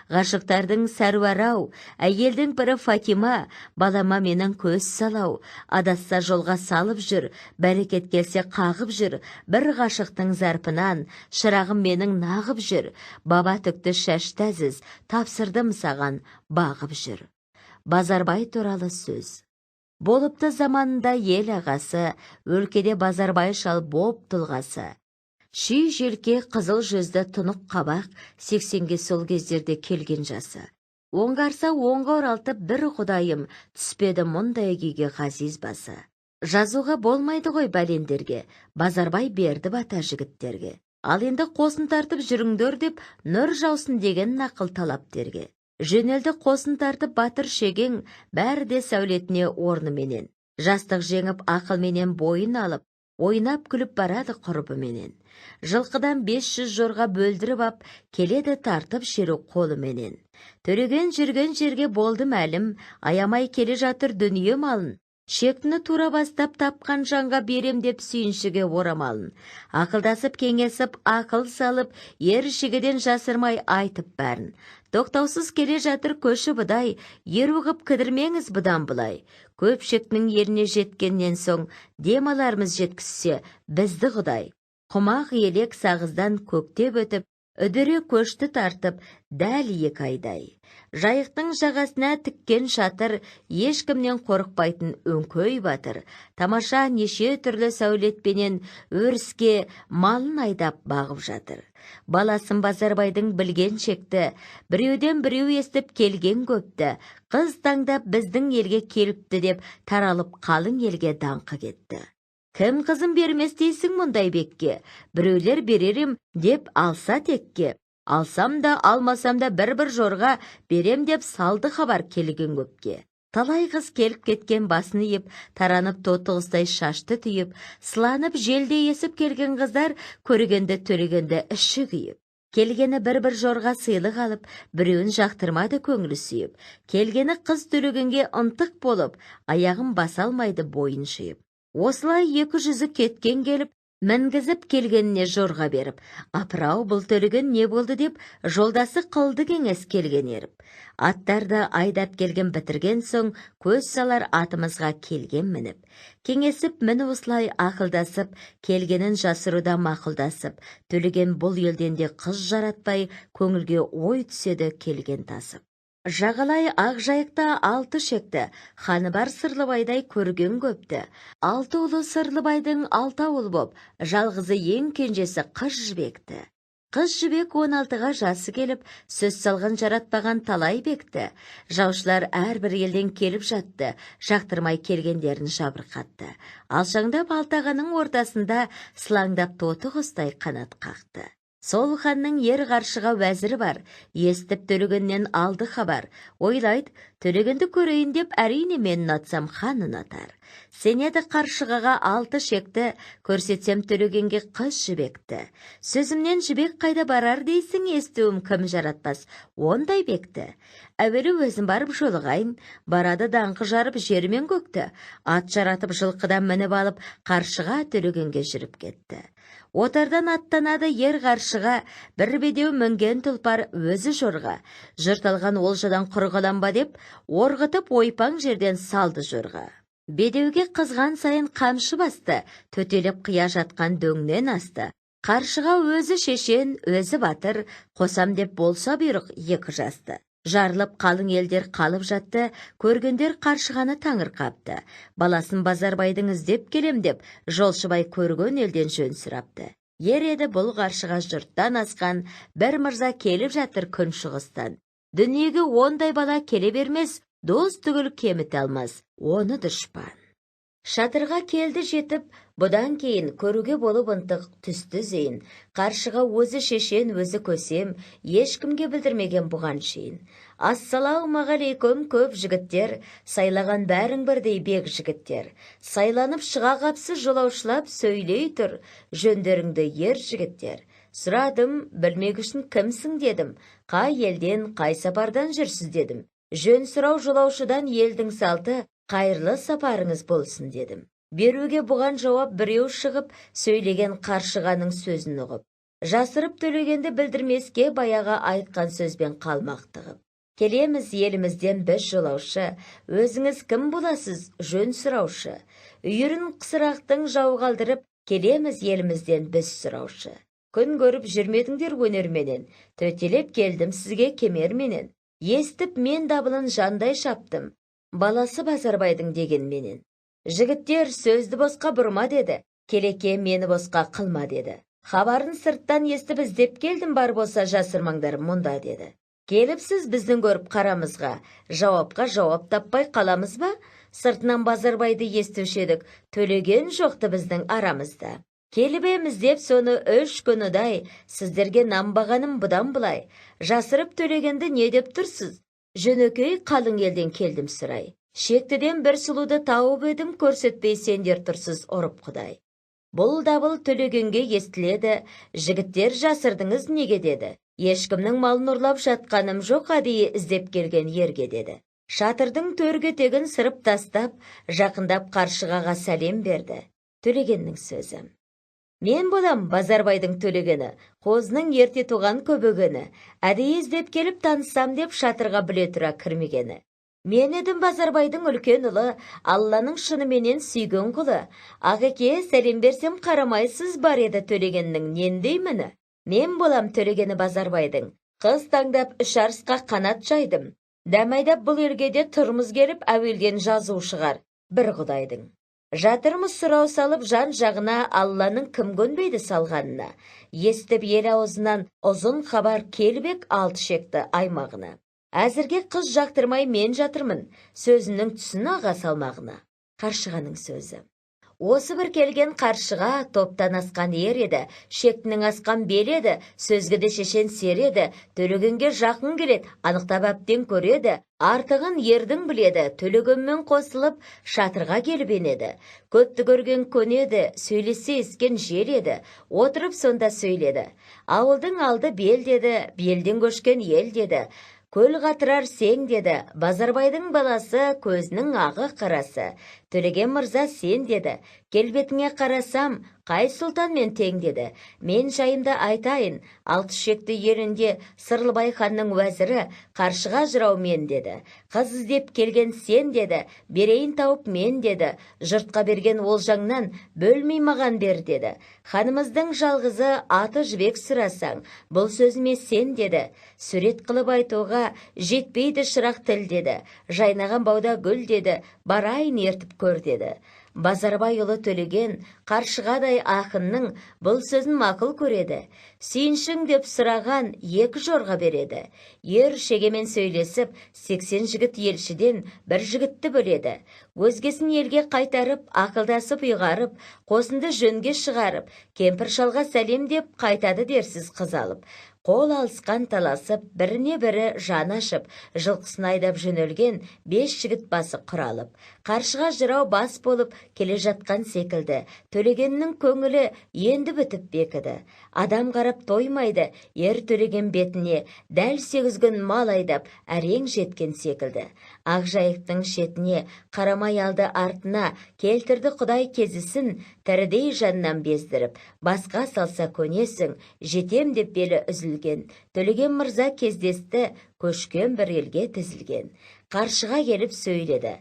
Ғашықтардың сәруары-ау, әйелдің бірі Фатима, балама менің көз салау, адасса жолға салып жүр, бәрекет келсе қағып жүр, бір ғашықтың зарпынан, шырағым менің нағып жүр, баба түкті шашты әзіз, тапсырдым саған, бағып жүр. Базарбай туралы сөз. Болыпты заманында ел ағасы, өлкеде Базарбай шал боп тұлғасы. Ши желке қызыл жүзді тұнық қабақ, 80-ге сол кездерде келген жасы. Оңғарса оңға оралтып бір құдайым, түспеді мұндай күйге ғазиз басы. Жазуға болмайды ғой бәлендерге, Базарбай берді бата жігіттерге. Ал енді қосын тартып жүріңдер деп, нұр жаусын деген нақыл талаптерге. Жөнелді қосын тартып батыр Шегең, бәрі де сәулетіне орныменен. Жастық жеңіп ақылменен бойын алып, ойнап күліп барады құрбыменен. Жылқыдан 500 жорға бөлдіріп ап, келеді тартып шеру қолыменен. Төлеген жүрген жерге болды мәлім, аямай келе жатыр дүние малын. Шектіні тура бастап тапқан жанға берем деп сүйіншіге орамалын. Ақылдасып кеңесіп, ақыл салып, ер шегеден жасырмай айтып бәрін. Тоқтаусыз келе жатыр көші бұдай, ер ұғып кідірмеңіз бұдан бұлай. Көп шектінің еріне жеткеннен соң, дем алармыз жеткізсе, бізді құдай. Құмақ елек сағыздан көктеп өтіп, үдіре көшті тартып, дәл 2 айдай. Жайықтың жағасына тіккен шатыр, ешкімнен қорықпайтын өңкей батыр. Тамаша неше түрлі сәулетпенен өріске малын айдап бағып жатыр. Баласын Базарбайдың білген шекті, біреуден біреу естіп келген көпті. Қыз таңдап біздің елге келіпті деп таралып қалың елге даңқы кетті. Кім қызын бермес дейсің мұндай бекке, біреулер берерім деп алса текке. Алсам да алмасам да бір-бір жорға берем деп салды хабар келген көпке. Талай қыз келіп кеткен басын иіп, таранып тоты құстай шашты түйіп, сыланып желде есіп келген қыздар көргенді төлегенді іші күйіп. Келгені бір-бір жорға сыйлық алып, біреуін жақтырмады көңілі сүйіп. Келгені қыз төлегенге ынтық болып, аяғын баса алмайды бойын шиып. Осылай екі жүзі кеткен келіп, мінгізіп келгеніне жорға беріп, апырау бұл төлеген не болды деп, жолдасы қылды кеңес келген еріп. Аттарды айдап келген бітірген соң, көз салар атымызға келген мініп. Кеңесіп мін осылай ақылдасып, келгенін жасыруда мақұлдасып, төлеген бұл елден де қыз жаратпай, көңілге ой түседі келген тасып. Жағалай ақ жайықта 6 шекті, ханы бар Сырлыбайдай көрген көпті. 6 ұлы Сырлыбайдың 6 ауыл боп, жалғызы ең кенжесі Қыз Жібекті. Қыз Жібек 16-ға жасы келіп, сөз салған жаратпаған талай бекті. Жаушылар әрбір елден келіп жатты, жақтырмай келгендерін жабырқатты. Алшаңдап алтағаның ортасында сылаңдап тоты құстай қанат қақты. Сол ханның ер қаршыға уәзірі бар, естіп төлегеннен алды хабар. Ойлайды, төлегенді көрейін деп әрине мен ұнатсам хан ұнатар. Сенеді қаршығаға 6 шекті, көрсетсем төлегенге Қыз Жібекті. Сөзімнен Жібек қайда барар дейсің, естуім кім жаратпас, ондай бекті. Әуелі өзім барып жолығайын, барады даңқы жарып жермен көкті. Ат жаратып жылқыдан мініп алып, қаршыға төлегенге жүріп кетті. Отардан аттанады ер қаршыға, бір бедеу мінген тұлпар өзі жорға. Жұрт алған олжадан құрғаланба деп, орғытып ойпаң жерден салды жорға. Бедеуге қызған сайын қамшы басты, төтелеп қия жатқан дөңнен асты. Қаршыға өзі шешен, өзі батыр, қосам деп болса бұйрық 2 жасты. Жарылып қалың елдер қалып жатты, көргендер қаршығаны таңырқапты. Баласын Базарбайдың іздеп келем деп, жолшыбай көрген елден жөн сұрапты. Ер еді бұл қаршыға жұрттан асқан, бір мырза келіп жатыр күн шығыстан. Дүниеге ондай бала келе бермес, дос түгіл кеміте алмас, оны дұшпан. Шатырға келді жетіп, бұдан кейін көруге болып ынтық түсті зейін. Қаршыға өзі шешен, өзі көсем, ешкімге білдірмеген бұған шейін. Ассалаумағалейкум көп жігіттер, сайлаған бәрің бірдей бек жігіттер. Сайланып шыға қапсыз жолаушылап сөйлей тұр, жөндеріңді ер жігіттер. Сұрадым, білмек үшін кімсің дедім, қай елден, қай сапардан жүрсіз дедім. Жөн сұрау жолаушыдан елдің салты, қайырлы сапарыңыз болсын дедім. Беруге бұған жауап біреу шығып, сөйлеген қаршығаның сөзін ұғып. Жасырып Төлегенді білдірмеске баяғы айтқан сөзбен қалмақтығып. Келеміз елімізден біз жолаушы, өзіңіз кім боласыз, жөн сұраушы. Үйірін қысырақтың жау қалдырып, келеміз елімізден біз сұраушы. Күн көріп жүрмедіңдер өнерменен, төтелеп келдім сізге кемерменен. Естіп мен дабылын жандай шаптым, баласы Базарбайдың дегенменен. Жігіттер сөзді босқа бұрма деді, келеке мені босқа қылма деді. Хабарын сырттан естіп іздеп келдім, бар болса жасырмаңдар мұнда деді. Келіпсіз біздің көріп қарамызға, жауапқа жауап таппай қаламыз ба? Сыртынан Базарбайды естуші едік, Төлеген жоқты біздің арамызда. Келіп еміз деп соны 3 күн ұдай, сіздерге нанбағаным бұдан былай. Жасырып Төлегенді не деп тұрсыз? Жөнекей қалың елден келдім сұрай. Шектіден бір сұлуды тауып едім, көрсетпей сендер тұрсыз ұрып құдай. Бұл дабыл Төлегенге естіледі, жігіттер жасырдыңыз неге деді. Ешкімнің малын ұрлап жатқаным жоқ, әдейі іздеп келген ерге деді. Шатырдың төргі тегін сырып тастап, жақындап қаршығаға сәлем берді. Төлегеннің сөзі. Мен болам Базарбайдың Төлегені, қозының ерте туған көбегені, әдейі іздеп келіп танысам деп шатырға біле тұра кірмегені. Мен едім Базарбайдың үлкен ұлы, Алланың шыныменен сүйген құлы. Ағеке, сәлем берсем қарамайсыз, бар еді Төлегеннің нендей міні. Мен болам Төлегені Базарбайдың, қыз таңдап 3 арысқа қанат жайдым. Дәмайдап бұл елге де тұрмыз келіп, әуелден жазу шығар бір құдайдың. Жатырмыз сұрау салып жан жағына, Алланың кім көнбейді салғанына. Естіп ел аузынан ұзын хабар келбек алты шекті аймағына. Әзірге қыз жақтырмай мен жатырмын, сөзінің түсін аға салмағына. Қаршығаның сөзі. Осы бір келген қаршыға топтан асқан ер еді, шектінің асқан бел еді, сөзге де шешен сер еді, Төлегенге жақын келеді, анықтап әбден көреді, артығын ердің біледі, Төлегенмен қосылып шатырға келіп енеді. Көпті көрген көнеді, сөйлесе ескен жел еді, отырып сонда сөйледі. Ауылдың алды бел деді, белден көшкен ел деді. Көл қатырар сен деді, Базарбайдың баласы көзінің ағы қарасы. Төлеген мырза сен деді, келбетіңе қарасам, қай сұлтанмен тең деді. Мен жайымды айтайын, алты шекті елінде Сырлыбай ханның уәзірі, Қаршыға жырау мен деді. Қыз іздеп келген сен деді, берейін тауып мен деді. Жұртқа берген олжаңнан бөлмей маған бер деді. Ханымыздың жалғызы аты Жібек сұрасаң, бұл сөзіме сен деді. Сурет қылып айтуға жетпейді шырақ тіл деді. Жайнаған бауда гүл деді, барайын ертіп көр деді. Базарбай ұлы Төлеген қаршығадай ақынның бұл сөзін мақұл көреді. Сүйіншің деп сұраған 2 жорға береді. Ер шегемен сөйлесіп, 80 жігіт елшіден бір жігітті бөледі. Өзгесін елге қайтарып, ақылдасып ұйғарып, қосынды жөнге шығарып, кемпір шалға сәлем деп қайтады дерсіз қыз алып. Қол алысқан таласып, біріне бірі жан ашып, жылқысын айдап жөнелген 5 жігіт басы құралып. Қаршыға жырау бас болып келе жатқан секілді, Төлегеннің көңілі енді бітіп бекіді. Адам қарап тоймайды, ер Төлеген бетіне дәл 8 күн мал айдап, әрең жеткен секілді. Ақжайықтың шетіне қарамай алды артына, келтірді құдай кезісін, тірідей жаннан бездіріп, басқа салса көнесің, жетем деп белі үзілген. Төлеген мырза кездесті, көшкен бір елге тізілген. Қаршыға келіп сөйледі.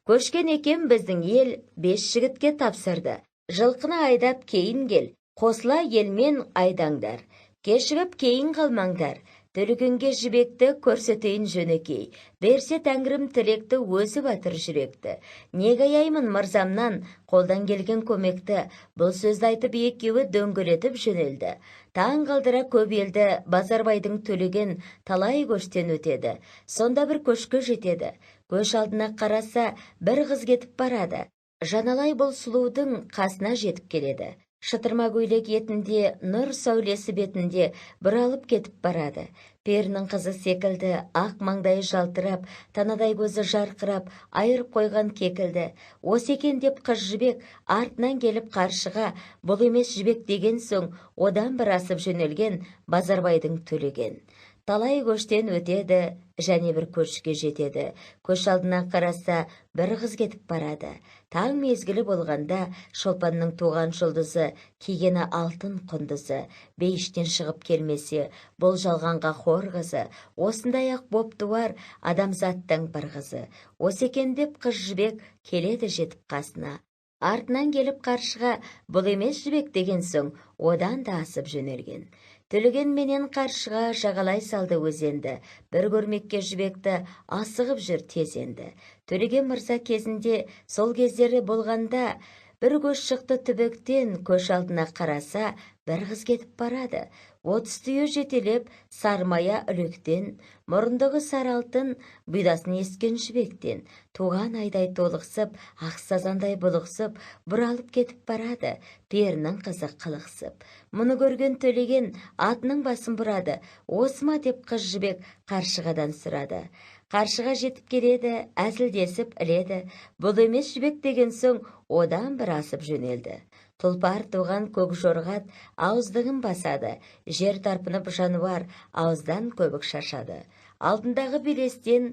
Көшкен екен біздің ел 5 жігітке тапсырды. Жылқыны айдап кейін кел, қосыла елмен айдаңдар. Кешігіп кейін қалмаңдар. Төлегенге Жібекті көрсетейін жөнекей. Берсе тәңірім тілекті, өзі батыр жүректі. Неге аяймын мырзамнан қолдан келген көмекті. Бұл сөзді айтып екеуі дөңгелетіп жөнелді. Таң қалдыра көп елді Базарбайдың Төлеген талай көштен өтеді. Сонда бір көшке жетеді. Көш алдына қараса, бір қыз кетіп барады. Жаналай бұл сұлудың қасына жетіп келеді. Шытырма көйлек етінде, нұр сәулесі бетінде бұралып кетіп барады. Перінің қызы секілді, ақ маңдайы жалтырап, танадай көзі жарқырап, айырып қойған кекілді. Осы екен деп қыз Жібек артынан келіп қаршыға, бұл емес Жібек деген соң, одан бір асып жөнелген Базарбайдың Төлеген. Талай көштен өтеді, Және бір көшке жетеді. Көш алдынан қараса, бір қыз кетіп барады. Таң мезгілі болғанда, Шолпанның туған жұлдызы, кигені алтын құндызы, бейіштен шығып келмесе, бұл жалғанға хор қызы, осындай-ақ боп туар адамзаттың бір қызы. Осы екен деп қыз Жібек келеді жетіп қасына. Артынан келіп қаршыға, бұл емес Жібек деген соң, одан да асып жөнелген. Төлеген менен қаршыға жағалай салды өзенді, бір көрмекке Жібекті асығып жүр тез енді. Төлеген мырза кезінде, сол кездері болғанда, бір көш шықты түбектен, көш алдына қараса, бір қыз кетіп барады. 30 түйе жетелеп, сармая үлектен, мұрындығы сары алтын, бұйдасын ескен Жібектен, туған айдай толықсып, ақ сазандай бұлықсып, бұралып кетіп барады, перінің қызы қылықсып. Мұны көрген Төлеген атының басын бұрады, осы ма деп қыз Жібек қаршығадан сұрады. Қаршыға жетіп келеді, әзілдесіп іледі, бұл емес Жібек деген соң, одан бір асып жөнелді. Тұлпар туған көк жорғат ауыздығын басады, жер тарпынып жануар ауыздан көбік шашады. Алдындағы белестен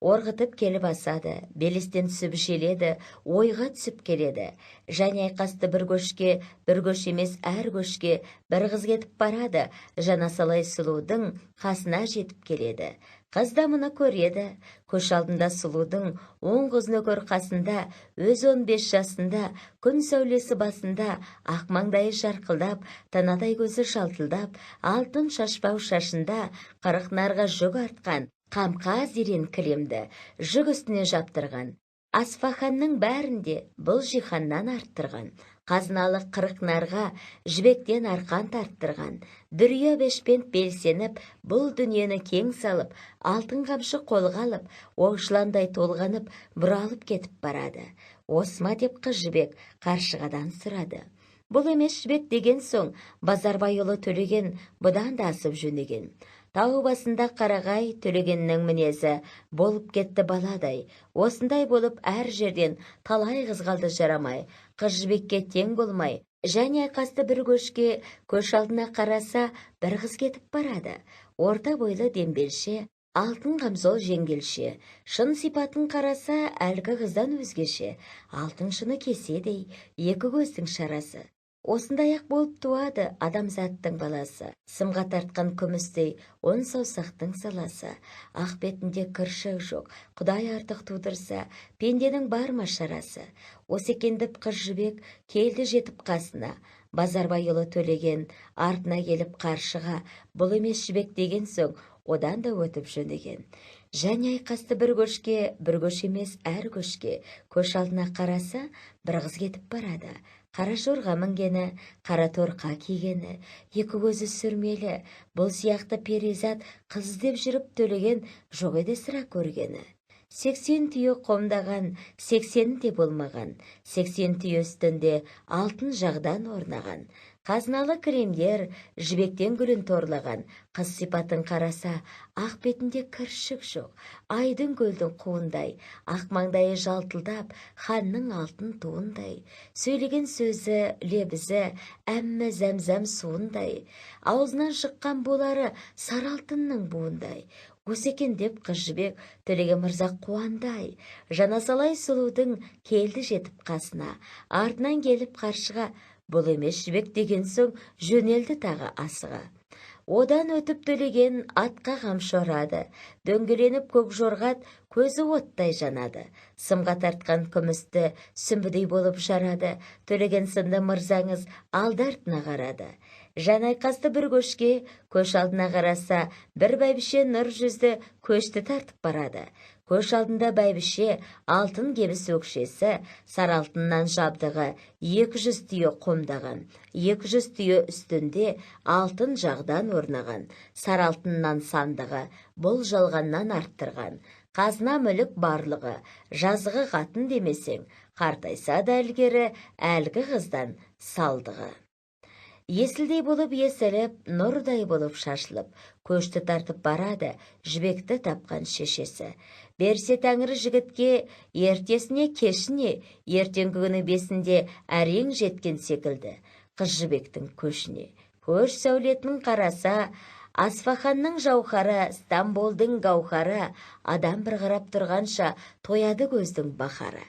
орғытып келіп асады, белестен түсіп желеді, ойға түсіп келеді. Және айқасты бір көшке, бір көш емес әр көшке, бір қыз кетіп барады, Жанасалай сұлудың қасына жетіп келеді. Қыз да мұны көреді, көш алдында сұлудың 10 қыз нөкер қасында, өз 15 жасында, күн сәулесі басында, ақ маңдайы жарқылдап, танадай көзі жалтылдап, алтын шашпау шашында, 40 нарға жүк артқан, қамқа зерен кілемді жүк үстіне жаптырған. Асфаханның бәрінде бұл жиһаннан арттырған. Қазыналы 40 нарға жібектен арқан тарттырған. Дүрия бешпент белсеніп, бұл дүниені кең салып, алтын қамшы қолға алып, оқ жыландай толғанып, бұралып кетіп барады. Осма деп қыз Жібек қаршығадан сұрады. Бұл емес Жібек деген соң, Базарбайұлы Төлеген бұдан да асып жөнеген. Тау басында қарағай Төлегеннің мінезі болып кетті баладай. Осындай болып әр жерден талай қыз қалды жарамай, қыз Жібекке тең болмай. Және айқасты бір көшке, көш алдына қараса, бір қыз кетіп барады. Орта бойлы дембелше, алтын қамзол жеңгелше, шын сипатын қараса, әлгі қыздан өзгеше, алтын шыны кеседей, екі көздің шарасы. Осындай-ақ болып туады адамзаттың баласы. Сымға тартқан күмістей он саусақтың саласы. Ақ бетінде кіршік жоқ, Құдай артық тудырса, пенденің бар ма шарасы. Осы екен деп қыз Жібек келді жетіп қасына. Базарбайұлы Төлеген артына келіп қаршыға, бұл емес Жібек деген соң, одан да өтіп жөнеген. Және айқасты бір көшке, бір көш емес әр көшке, көш алдына қараса, бір қыз кетіп барады. Қара жорға мінгені, қара торқа кигені, екі көзі сүрмелі, бұл сияқты перизат қыз іздеп жүріп Төлеген жоқ еді сірә көргені. 80 түйе қомдаған, 80-і де болмаған, 80 түйе үстінде алтын жағдан орнаған. Қазыналы кілемдер жібектен гүлін торлаған, қыз сипатын қараса, ақ бетінде кіршік жоқ, айдын көлдің қуындай, ақ маңдайы жалтылдап, ханның алтын туындай. Сөйлеген сөзі, лебізі, әммі зәмзәм суындай, аузынан шыққан болары сары алтынның буындай. Осы екен деп қыз Жібек Төлеген мырза қуандай, Жанасалай сұлудың келді жетіп қасына, артынан келіп қаршыға, бұл емес Жібек деген соң жөнелді тағы асыға. Одан өтіп Төлеген атқа қамшы ұрады, дөңгеленіп көк жорғат көзі оттай жанады. Сымға тартқан күмісті сүмбідей болып жарады, Төлеген сынды мырзаңыз алды артына қарады. Жан айқасты бір көшке, көш алдына қараса, бір бәйбіше нұр жүзді көшті тартып барады. Көш алдында бәйбіше алтын кебіс өкшесі, сары алтыннан жабдығы 200 түйе қомдаған, 200 түйе үстінде алтын жағдан орнаған, сары алтыннан сандығы, бұл жалғаннан арттырған. Қазына мүлік барлығы, жазығы қатын демесең, қартайса да ілгері әлгі қыздан салдығы. Есілдей болып есіліп, нұрдай болып шашылып, көшті тартып барады Жібекті тапқан шешесі. Берсе тәңірі жігітке ертесіне кешіне, ертеңгі күні бесінде әрең жеткен секілді қыз Жібектің көшіне. Көш сәулетін қараса, Асфаханның жауһары, Стамболдың гауһары, адам бір қарап тұрғанша тояды көздің баһары.